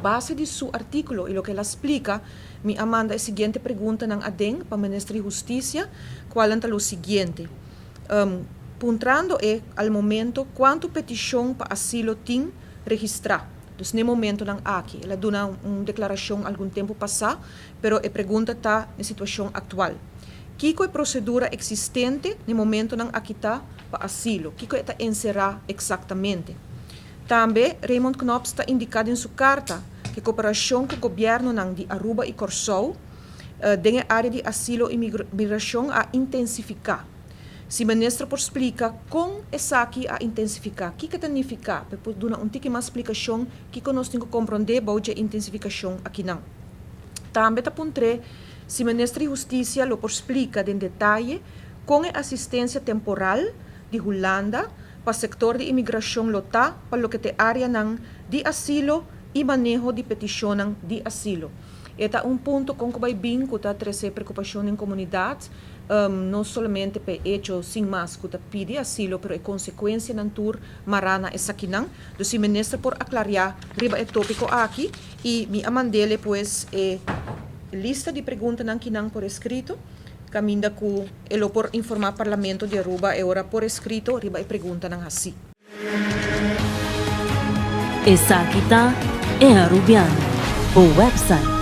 base di su artíkulo i loke el a splika, mi a manda e siguiente preguntanan aden pa Minister di Hustisia, kualnan ta lo siguiente. Puntrando e al momento kuantu petishon pa asilo tin registrá. Dus n'e momentonan aki. El a duna un deklarashon algun tempu pasá, pero e pregunta ta n'e situashon aktual. Kiko e prosedura eksistente n'e momentonan aki ta pa asilo? Kiko e ta enserá eksaktamente? Tambe Raymond Knops ta indiká den su karta ku e koperashon ku gobièrnunan di Aruba i Kòrsou den e área di asilo i migrashon a intensifiká. Si minister por splika kon esaki a intensifiká, kiko ta nifiká? Pa e por duna un tiki mas splikashon kiko nos tin ku komprondé bou dje intensifikashon akinan. Tambe ta puntr'é si minister di Hustisia lo por splika den detaye kon e asistensia temporal di Hulanda pa sektor di imigrashon lo ta pa loke t'e áreanan di asilo i maneho di petishonnan di asilo. E ta un punto kon ku bai bin ku ta trese preokupashon den komunidat, no solamente p'e echo sin mas ku ta pidi asilo pero e konsekuensianan tur mará na esakinan. Dus si minister por aklariá riba e tópiko aki i mi a mand'ele pues e lista di preguntanan kinan por eskrito kaminda ku e lo por informá Parlamento di Aruba e ora por eskrito riba e preguntanan hasí. Esaki ta E Arubiano, bo website.